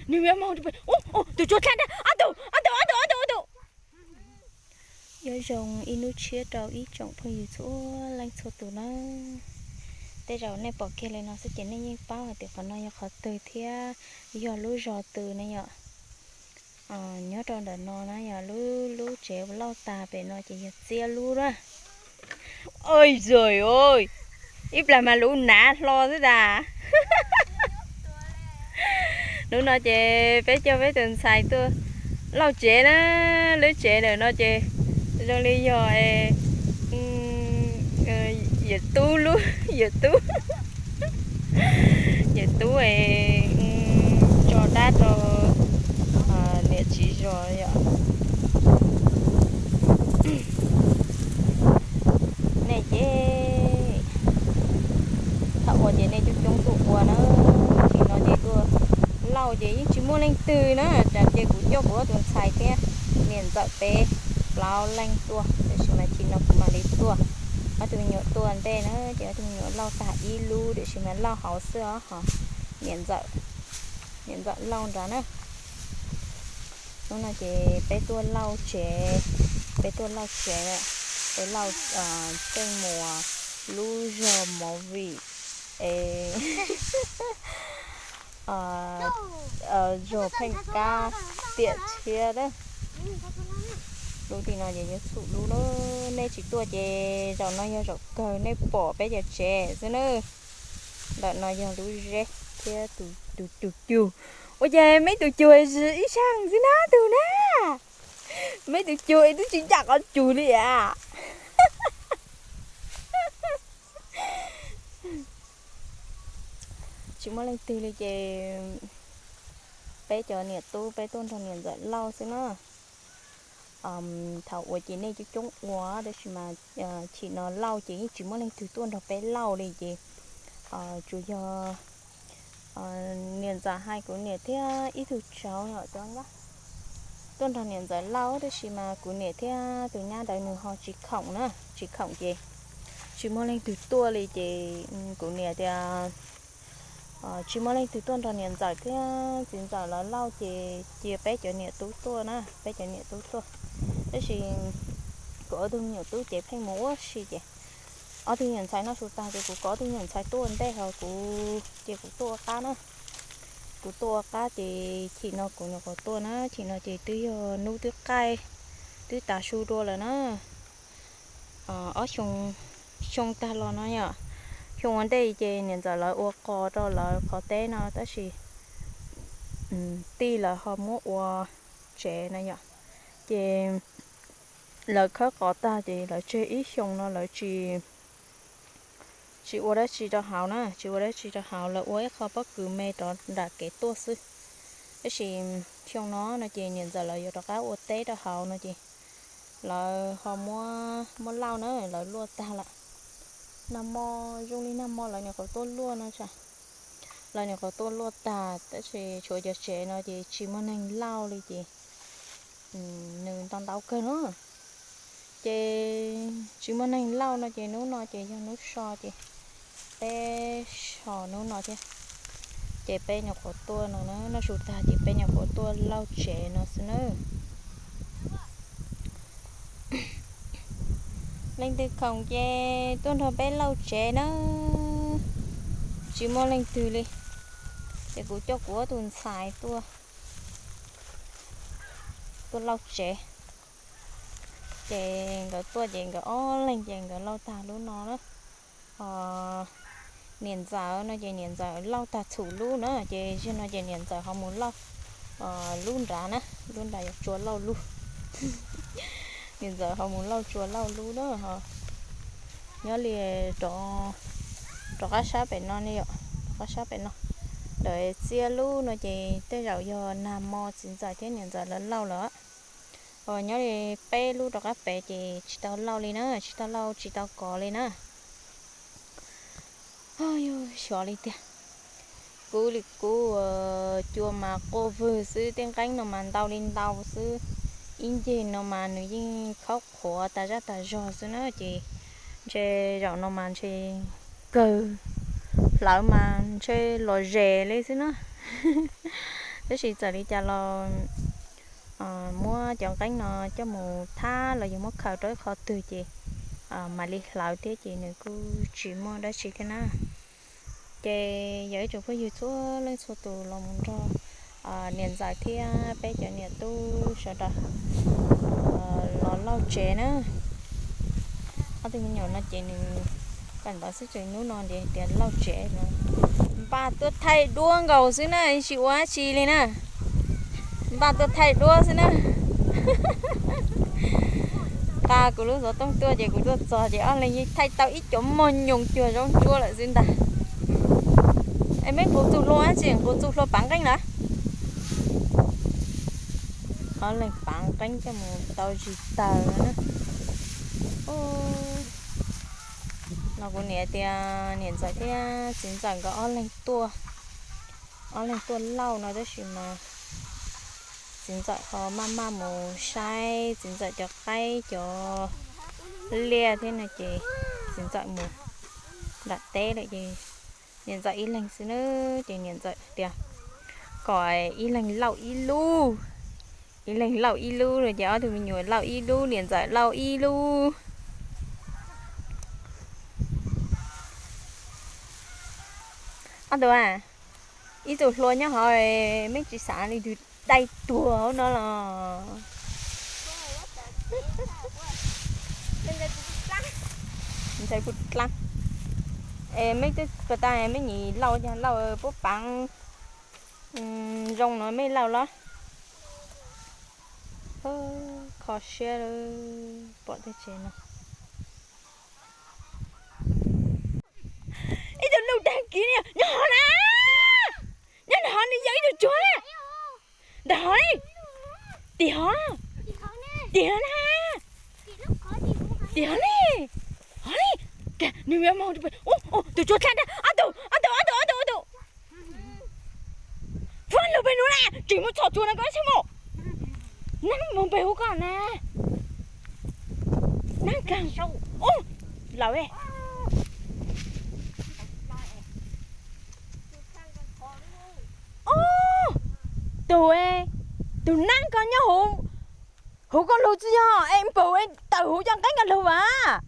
Nws mus, tus tsov tha, ob tug, ob tug, ob tug, ob tug, ob tug. Nyob zoo ib hnub tshiab rau ib tsoom phooj ywg txhua leej txhua tus na. Tej zaum nej pom kiag li no xwb ces nej yeej paub hais tias qhov no yog qhov twg thiab yog lub zos twg ne yom. Nyob rau ntawm no na yog lub, lub tsev uas lauj tag pem no ces yog Txiab lub na. Oj yawg, ib plag mas lub hnav hlo xwb tas. Hnub no ces peb coj peb tus ntxhais tuaj lauj tsev na. Lub tsev ntawm no ces zoo li yog Yawm Tub lub, Yawm Tub, Yawm Tub es tso dab rau niam txiv zos yom. Nej ces thaum ua ces nej coob coob tuaj ua na, nim no ces tuaj lauj ces yeej tsis muaj leej twg na, tsam ces kuv coj kuv ob tug ntxhais thiab niam ntxawm peb plaub leej tuaj, tiam sis mas nim no kuv mam li tuaj, ob tug me nyuam tuaj ntej na, ces ob tug me nyuam lauj tag ib lub, tiam sis mas lauj hauv xwb os, ho niam ntxawm, niam ntxawm lauj nrad na. Hnub no ces peb tuaj lauj tsev, peb tuaj lauj tsev, peb lauj Txeej Muas lub zog Movie es zog Pheej Kab tiam tshiab na. Lub tim no ces yog txhum lub na, nej tsis tuaj ces zaum no yog zaum kawg nej pom peb cov tsev xwb na. Ntawm no yog lub zeb thiab tus, tus cug cug. Ua cas meb tus cug ib sab xwb na tus na? Meb tus cug es twb tsis ncaj qhov cug li as. Tsis muaj leej twg li ces peb cov niam tub peb tuaj nrog niam ntxawm lauj xwb na. Thaum ua ces nej coob coob ua, tab sis mas chim no lauj ces yeej tsis muaj leej twg tuaj nrog peb lauj li ces tsuas yog niam ntxawm hais kuv niam thiab ib tug tsauv os, tuaj nrog niam ntxawm lauj, tab sis mas kuv niam thiab tus nyab ntawd nws ho tsis khoom na, tsis khoom ces tsis muaj leej twg tuaj li ces kuv niam tias tsis muaj leej twg tuaj nrog niam ntxawm thiab txiv ntxawm lawv lauj ces cia peb cov niam tub tuaj na, peb cov niam tub tuaj. Tab sis kuv ob tug me nyuam tub ces pheej mus ua si ces ob tug me nyuam ntxhais noj su tag ces kuv kom ob tug me nyuam ntxhais tuaj ua ntej ho kuv ces kuv tuaj ua qab na. Kuv tuaj ua qab ces chim no kuv nyuam qhuav tuaj na, chim no ces twb yog hnub twb qaij, twb tav su dua lawm na. Ob xyoo, xyoo tag los no yom, xyoo ua ntej ces niam ntxawm lawv ua qos rau lawv qhov teb no tab sis tij lawv ho muab ua tsev na yom. Ces lawv khawb qos tag ces lawv tseg ib xyoo no lawv tsis, tsis ua dab tsi rau hauv na, tsis ua dab tsi rau hauv, lawv ua ib qho pob kws me rov nram kev tuaj xwb. Tab sis xyoo no no ces niam ntxawm lawv yuav rov qab ua teb rau hauv no ces lawv ho muab, muab lauj na, lawv luaj tag lawm. Nag hmo, zoo li nag hmo lawv nyuam qhuav tuaj luaj no, lawv nyuam qhuav tuaj luaj tag tab sis tshuav cov tsev no ces tsis muaj neeg lauj li ces nws ntau ntau kawg no. Ces tsis muaj neeg lauj no ces hnub no ces yog hnub so ces peb so hnub no thiab. Ces peb nyuam qhuav tuaj no na, noj su tag ces peb nyuam qhuav tuaj lauj tsev no xwb na. Leej twg khoom ces tuaj nrog peb lauj tsev na. Tsis muaj leej twg li ces kuv coj kuv ob tug ntxhais tuaj, tuaj lauj tsev. Ces nkawd tuaj ces nkawd ob leeg ces nkawd lauj tag lub no na. Niam ntxawm no ces niam ntxawm lauj tag txhum lub na ces zaum no ces niam ntxawm ho mus lauj lub nrad na, lub nrad yuav tsua lauj lub. Niam ntxawm ho mus lauj tsua lauj lub na. Nyob li rov qab sab pem no ne yom, rov qab sab pem no. Ntawm Txiab lub no ces tej zaum yog nag hmo txiv ntxawm thiab niam ntxawm lawv lauj lawm. Nyob li peb lub rov qab pem ces tsis tau lauj li na, tsis tau lauj tsis tau kov li na. Xyov li tiag. Kuv li kuv, cua mas quaj vwg xwb, tej nqeeb no mas ntau li ntau xwb. Ib ncig no mas nws yeej khaub qhuav tas zaj tas zog xwb na ces ntshe zaum no mas ntshe kawg hlawv mas ntshe los zes li xwb na. Tab sis txawm li cas los muab cov nqeeb no coj mus thab los yog muab khaws rau ib qho twg ces mam li hlawv thiab ces nws kuj tsis muaj dab tsi thiab na. Ces yog ib tsoom phooj ywg txhua leej txhua tus los mus nrog niam ntxawm thiab peb cov niam tub sawv daws los lauj tsev na. Ob tug me nyuam no ces nws kawm ntawv xwb ces hnub no ces tias lauj tsev no. Npaj tuaj thaij duab nkaus xwb na, tsis ua dab tsi li na. Npaj tuaj thaij duab xwb na. Nqa kuv lub xov tooj tuaj ces kuv tuaj txog ces ob leeg yeej thaij tau ib cov mog nyoos cuag zaub ntsuab lawm xwb ntag. Es meb nqus txuj hlua dab tsi, nqus txuj hlua pav nqeeb lawm. Ob leeg pav nqeeb coj mus tau tsis tawg na. No kuv niam tias niam ntxawm thiab txiv ntxawm nkawd ob leeg tuaj, ob leeg tuaj lauj no tab sis mas txiv ntxawm ho maj maj mus saib txiv ntxawm cov qaib cov liaj thiab no ces txiv ntxawm mus nram teb lawm ces niam ntxawm ib leeg xwb na. Ces niam ntxawm tias kom ib leeg lauj ib lub, ib leeg lauj ib lub no ces ob tug me nyuam lauj ib lub, niam ntxawm lauj ib lub. Ob tug a, ib tug hlua nyob hauv, meb tsis xav li tus dai tuag hauv no los? Ntshai puas dlaab. Es meb twb pas tas meb nyiam lauj, lauj puab paav zoo no mej lauj los? Kho siab pom tej tsev no. Ib tug lauj dag kiv nyob hov na, nyob hov nws yog ib tug tsuag na. Ntawm hov li, tim hov, tim hov na, tim hov li, hov li. Nws yuav moog, tus tsuag dlaab dlaab, ob tug, ob tug, ob tug, ob tug, ob tug. Fuab lug peg nuav na, tseem muaj txhom tsuag na koj txhob mus. Nab moog peg huv koj na. Nab kag, ub, laus. Ub, tug, tug nab ko nyob huv, huv koj lug tsi yog es npaum tawm huv cov nqeeb ko lug vas.